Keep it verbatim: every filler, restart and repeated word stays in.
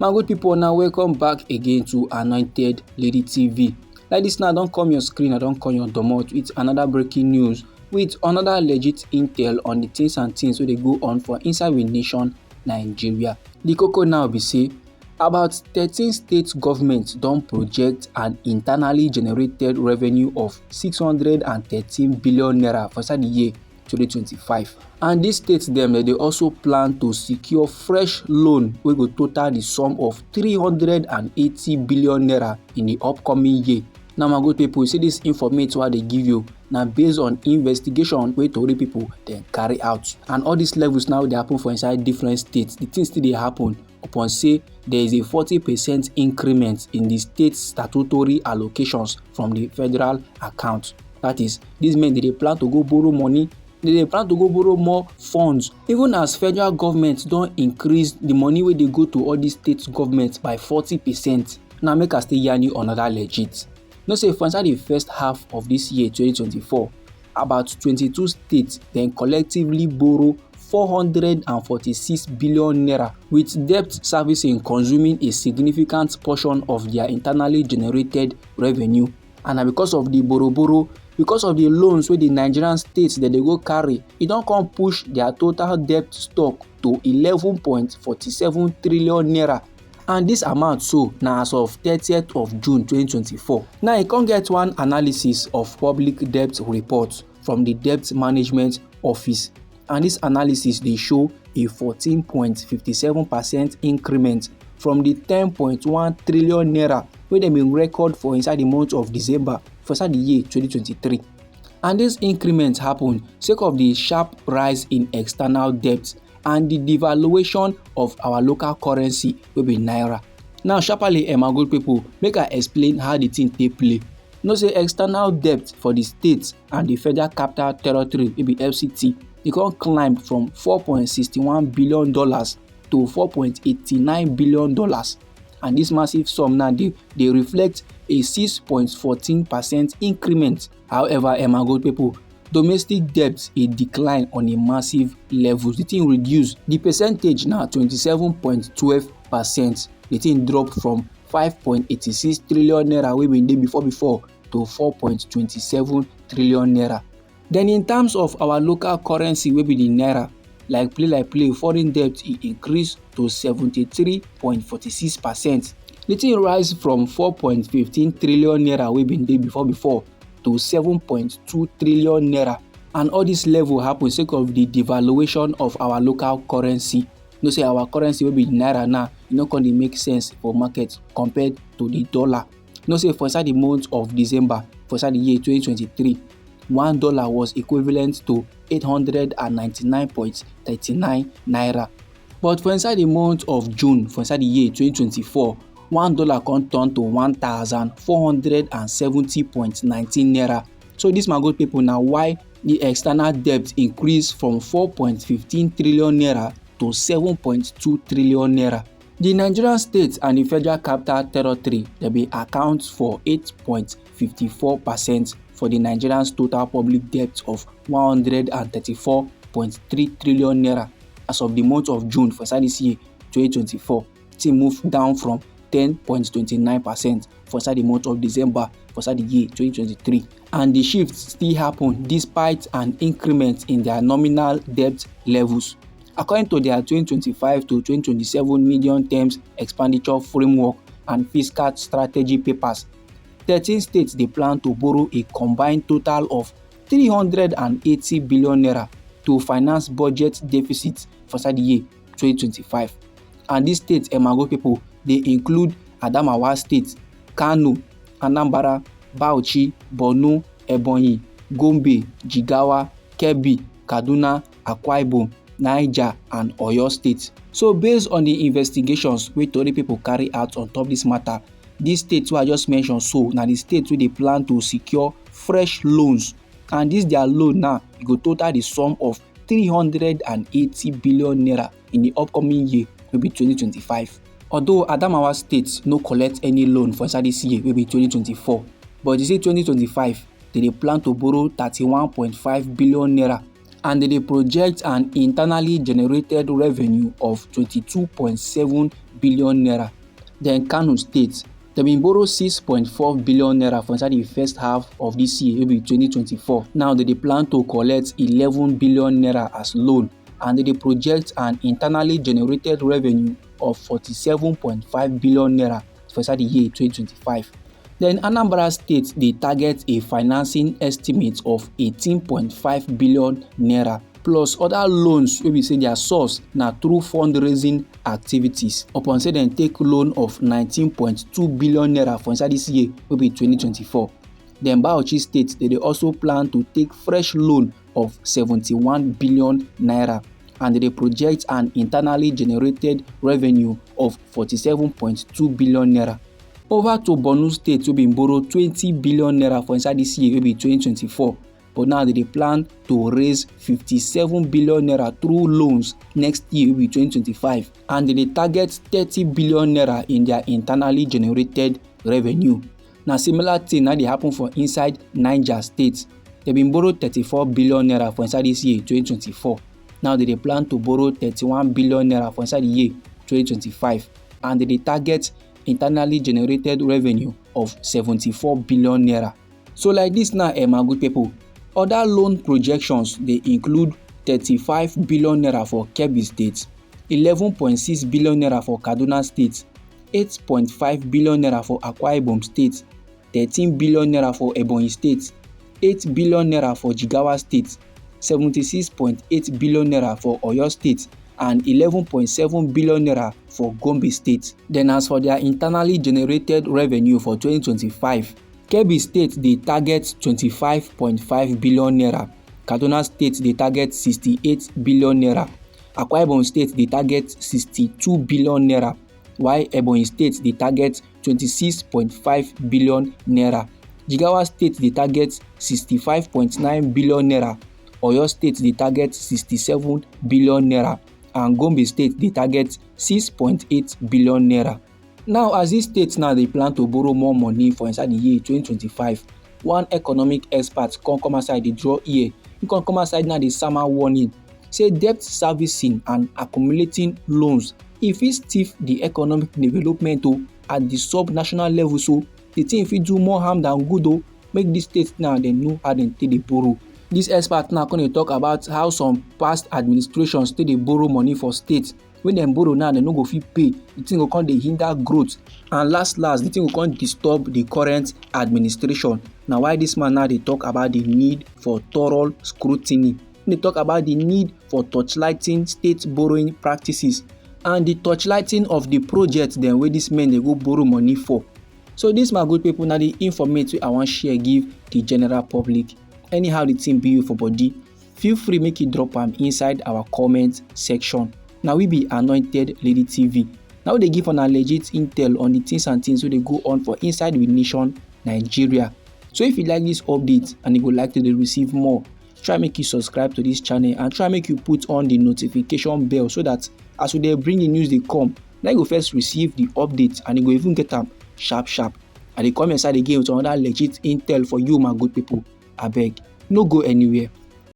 My good people, now welcome back again to Anointed Lady T V. Like this now, I don come your screen, I don come your domot with another breaking news, with another legit intel on the things and things wey dey go on for inside we nation, Nigeria. The koko now be say, about thirteen state governments don project an internally generated revenue of six hundred and thirteen billion naira for inside the year twenty twenty-five. And these states dem, dem dey also plan to secure fresh loan wey go total the sum of three hundred and eighty billion naira in the upcoming year. Now, my good people, see this informate wey I dey give you na based on investigation wey tori people dem carry out. And all these levels now dey happen for inside different states. The thing still dey happen upon say there is a forty percent increment in the state statutory allocations from the federal account. That is, these men, dem dey plan to go borrow money, dem dey plan to go borrow more funds, even as federal government don increase the money wey dey go to all these state governments by forty percent. Now, make I still yarn you another legit. Know say for inside the first half of this year, twenty twenty-four, about twenty-two states dem collectively borrow four hundred and forty-six billion naira, with debt servicing consuming a significant portion of their internally generated revenue. And na because of the borrow borrow, because of the loans wey the Nigerian states dem dey go carry, e don come push their total debt stock to eleven point forty-seven trillion naira. And this amount so na as of thirtieth of June twenty twenty-four. Now, e come get one analysis of public debt report from the Debt Management Office, and this analysis dey show a fourteen point fifty-seven percent increment from the ten point one trillion naira wey dem bin record for inside the month of December for inside the year twenty twenty-three. And this increment happen sake of the sharp rise in external debt and the devaluation of our local currency wey be naira. Now, sharply, eh, my good people, make I explain how the thing take play. Know say external debt for the states and the Federal Capital Territory, wey be F C T, e come climb from four point six one billion dollars to four point eight nine billion dollars. And this massive sum now dey dey reflect a six point fourteen percent increment. However, eh, my good people, domestic debt e decline on a massive level. The thing reduce. The percentage na twenty-seven point twelve percent. The thing drop from five point eighty-six trillion naira wey bin dey before before to four point twenty-seven trillion naira. Then, in terms of our local currency wey be the naira, like play like play, foreign debt e increase to seventy-three point forty-six percent. The thing rise from four point fifteen trillion naira wey bin dey before before to seven point two trillion naira. And all this level happen sake of the devaluation of our local currency. Know say our currency wey be naira now, e no come dey make sense for market compared to the dollar. Know say for inside the month of December, for inside the year twenty twenty-three, one dollar was equivalent to eight hundred and ninety-nine point thirty-nine naira. But for inside the month of June, for inside the year twenty twenty-four, one dollar come turn to one thousand four hundred and seventy point nineteen naira. So this, my good people, na why the external debt increase from four point fifteen trillion naira to seven point two trillion naira. The Nigerian state and the Federal Capital Territory, dem bin account for eight point fifty-four percent for the Nigerian's total public debt of one hundred and thirty-four point three trillion naira as of the month of June for inside this year, twenty twenty-four. Thing move down from ten point twenty-nine percent for inside the month of December for inside the year twenty twenty-three. And the shift still happen despite an increment in their nominal debt levels. According to their twenty twenty-five to twenty twenty-seven medium terms expenditure framework and fiscal strategy papers, thirteen states dey plan to borrow a combined total of three hundred and eighty billion naira to finance budget deficit for inside the year twenty twenty-five. And these states, eh, my good people, dey include Adamawa State, Kano, Anambra, Bauchi, Borno, Ebonyi, Gombe, Jigawa, Kebbi, Kaduna, Akwa Ibom, Niger and Oyo State. So, based on the investigations wey tori people carry out on top this matter, these states wey I just mention so na the states wey dey plan to secure fresh loans, and this their loan now, e go total the sum of three hundred and eighty billion naira in the upcoming year wey be twenty twenty-five. Although Adamawa State no collect any loan for inside this year wey be twenty twenty-four, but you see twenty twenty-five, dem dey plan to borrow thirty-one point five billion naira, and dem dey project an internally generated revenue of twenty-two point seven billion naira. Then Kano State, dem bin borrow six point four billion naira for inside the first half of this year, wey be twenty twenty-four. Now dem dey plan to collect eleven billion naira as loan, and dem dey project an internally generated revenue of forty-seven point five billion naira for inside the year twenty twenty-five. Then Anambra State dey target a financing estimate of eighteen point five billion naira, plus other loans wey be say their source na through fundraising activities. Upon say dem take loan of nineteen point two billion naira for inside this year, wey be twenty twenty-four. Then Bauchi State, dem dey also plan to take fresh loan of seventy-one billion naira, and dem dey project an internally generated revenue of forty-seven point two billion naira. Over to Borno State, wey bin borrow twenty billion naira for inside this year, wey be twenty twenty-four, but now dem dey plan to raise fifty-seven billion naira through loans next year, wey be twenty twenty-five, and dem dey target thirty billion naira in their internally generated revenue. Na similar thing na dey happen for inside Niger State. Dem bin borrow thirty-four billion naira for inside this year, twenty twenty-four. Now dem dey plan to borrow thirty-one billion naira for inside the year twenty twenty-five, and dem dey target internally generated revenue of seventy-four billion naira. So like this now, eh, my good people, other loan projections dey include thirty-five billion naira for Kebbi State, eleven point six billion naira for Kaduna State, eight point five billion naira for Akwa Ibom State, thirteen billion naira for Ebonyi State, eight billion naira for Jigawa State, seventy-six point eight billion naira for Oyo State, and eleven point seven billion naira for Gombe State. Then as for their internally generated revenue for twenty twenty-five, Kebbi State dey target twenty-five point five billion naira, Kaduna State dey target sixty-eight billion naira, Akwa Ibom State dey target sixty-two billion naira, while Ebonyi State dey target twenty-six point five billion naira. Jigawa State dey target sixty-five point nine billion naira. Oyo State dey target sixty-seven billion naira, and Gombe State dey target six point eight billion naira. Now, as these states now dey plan to borrow more money for inside the year twenty twenty-five, one economic expert come come outside dey draw ear. He come come outside now dey sama warning, say debt servicing and accumulating loans, e fit stiff the economic development o, at the sub-national level. So the thing fit do more harm than good o. Make these states now dem know how dem take dey borrow. This expert now come dey talk about how some past administrations take dey borrow money for states. When dem borrow now, dem no go fit pay. The thing go come dey hinder growth, and last last, the thing go come disturb the current administration. Na why this man now dey talk about the need for thorough scrutiny. He dey talk about the need for torchlighting state borrowing practices and the torchlighting of the project dem wey this men dey go borrow money for. So this, my good people, na the informate wey I wan share give the general public. Anyhow the thing be you for body, feel free make you drop am inside our comment section. Na we be Anointed Lady T V. Na we dey give una legit intel on the things and things wey dey go on for inside we nation, Nigeria. So if you like this update and you go like to dey receive more, try make you subscribe to this channel and try make you put on the notification bell, so that as we dey bring the news dey come, na you go first receive the update and you go even get am sharp sharp. I dey come inside again with another legit intel for you, my good people. Abeg, no go anywhere.